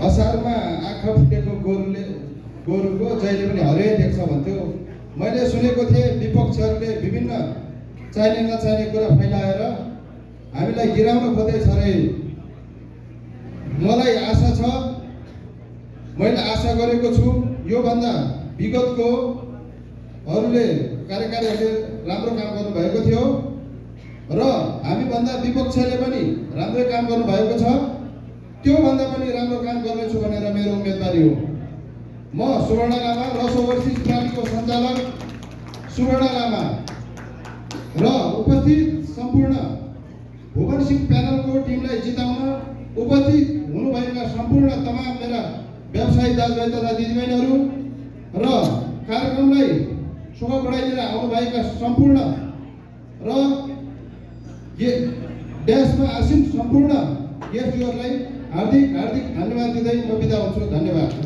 असारमा आँखा फुटेको गोरुको जहिले पनि हरियो देख्छ भन्थ्यो। मैले सुनेको थिएँ विपक्षहरूले विभिन्न चाहिने नचाहिने कुरा फैलाएर हामीलाई गिराउन खोज्दैछ अरे। मलाई आशा छ, मैले आशा गरेको छु योभन्दा विगतको अरूले कार्यकारीहरूले राम्रो काम गर्नुभएको थियो र हामीभन्दा विपक्षले पनि राम्रो काम गर्नुभएको छ। त्योभन्दा पनि राम्रो काम गर्नेछु भनेर मेरो उम्मेदवारी हो। म सुवर्ण लामा रस ओभरसिज प्रालीको सञ्चालक सुवर्ण लामा र उपस्थित सम्पूर्ण भुवन सिंह प्यानलको टिमलाई जिताउन उपस्थित हुनुभएका सम्पूर्ण तमाम मेरा व्यवसायी दाजुभाइ तथा दिदीबहिनीहरू र कार्यक्रमलाई शोभा बढाइदिएर आउनुभएका सम्पूर्ण र देशमा आसीन सम्पूर्ण गेस्टहरूलाई हार्दिक धन्यवाद दिँदै म बिदा हुन्छु। धन्यवाद।